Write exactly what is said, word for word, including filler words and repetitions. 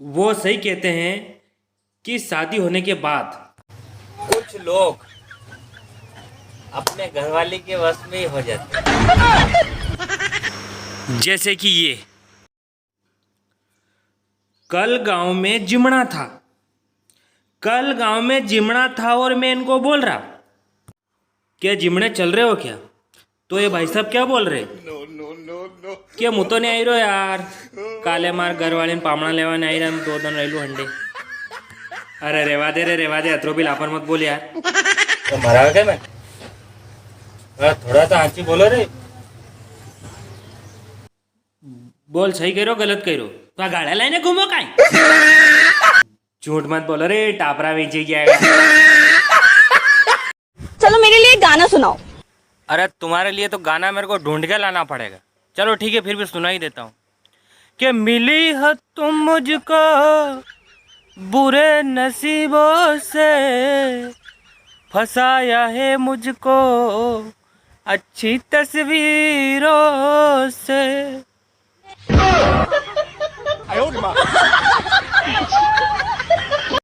वो सही कहते हैं कि शादी होने के बाद कुछ लोग अपने घरवाली के वश में ही हो जाते हैं। जैसे कि ये, कल गांव में जिमणा था, कल गांव में जिमणा था और मैं इनको बोल रहा, क्या जिमणे चल रहे हो क्या? तो ये भाई साहब क्या बोल रहे? क्या, मु तो नी आई रो यार, काले मार घरवाली ने पामणा लेवा ने आई रहा, दो दिन रह लू हंडे। अरे रेवा दे रे, रेवा दे, अतरो भी लापर मत बोल यार। तो मरावे क्या मैं? अरे थोड़ा तो हाँची बोलो रे। बोल, सही कह रो, गलत कह रो? तो आ गाड़ा लाइने घूमो काई? झूठ मत बोलो रे, टापरा बेचे क्या है? चलो मेरे लिए गाना सुनाओ। अरे तुम्हारे लिए तो गाना मेरे को ढूंढ के लाना पड़ेगा। चलो ठीक है, फिर भी सुना ही देता हूँ। कि मिली हो तुम मुझको बुरे नसीबों से, फंसाया है मुझको अच्छी तस्वीरों से।